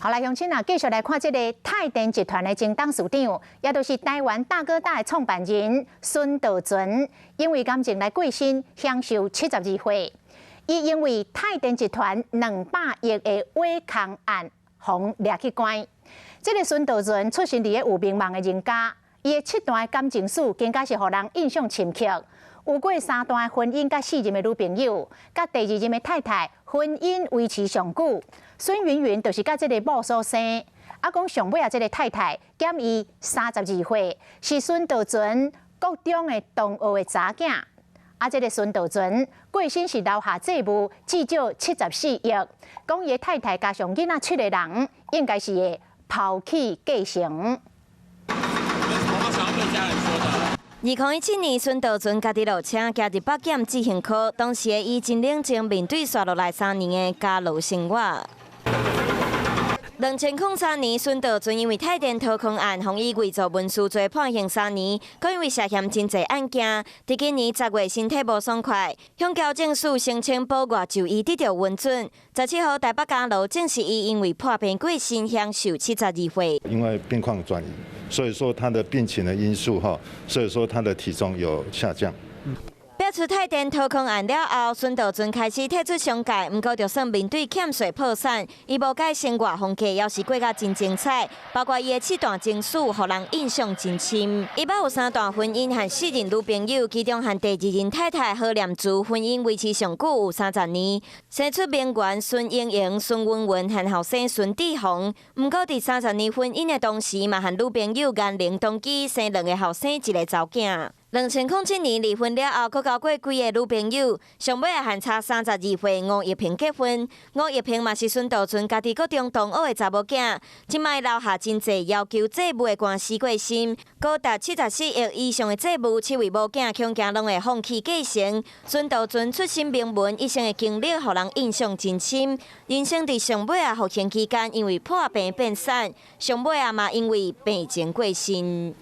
好來，鄉親啊，繼續來看這个泰電集團的前董事長，也就是台灣大哥大的創辦人孫道存，因為感情來過身，享壽72歲。伊因為泰電集團200億的挖空案，予掠去關。這个孫道存出身佇个有名望的人家，伊的七段感情史，更加是予人印象深刻。有過三段婚姻，佮四任的女朋友，佮第二任的太太婚姻維持上久。孫芸芸就是佮這个某所生。啊，講上尾仔這个太太減伊32歲，是孫道存國中的同學的查囝。啊，這个孫道存過身是留下債務至少74億。講伊的太太加上囡仔七个人，應該是會拋棄繼承。2017年，孫道存家己落車，行佇北檢執行科，當時的伊真冷靜面對紲落來3年的監牢生活。2003年，孫道存因為泰電掏空案，予以偽造文書罪判刑三年，閣因為涉嫌真濟案件，佇今年10月身體無爽快，向矯正署申請保外就醫得著允准。17號台北監牢證實伊因為破病過身，享壽72歲。因為病況轉移，所以說他的病情的因素哈，所以說他的體重有下降。爆出泰電掏空案了後，孫道存開始退出商界，毋過就算面對欠稅破產，伊無改生活風格，猶是過甲真精彩。包括伊的七段情史，予人印象真深。伊捌有三段婚姻和四任女朋友，其中和第二任太太何念慈婚姻維持上久有30年，生出名媛孫盈盈、孫芸芸和後生孫志宏。毋過佇三十年婚姻的同時，嘛和女朋友顏玲同居，生兩个後生一个查某囝。2007年離婚了後，閣交過幾个女朋友，上尾和差32歲吳玉萍結婚。吳玉萍嘛是孫道存家己國中同學的查某囝，這擺留下真濟要求債務的官司過身，高達74億以上的債務，七位某囝恐驚攏會放棄繼承。孫道存出身名門，一生的經歷予人印象真深。人生佇上尾仔服刑期間，因為破病變瘦，上尾仔嘛因為病情過身。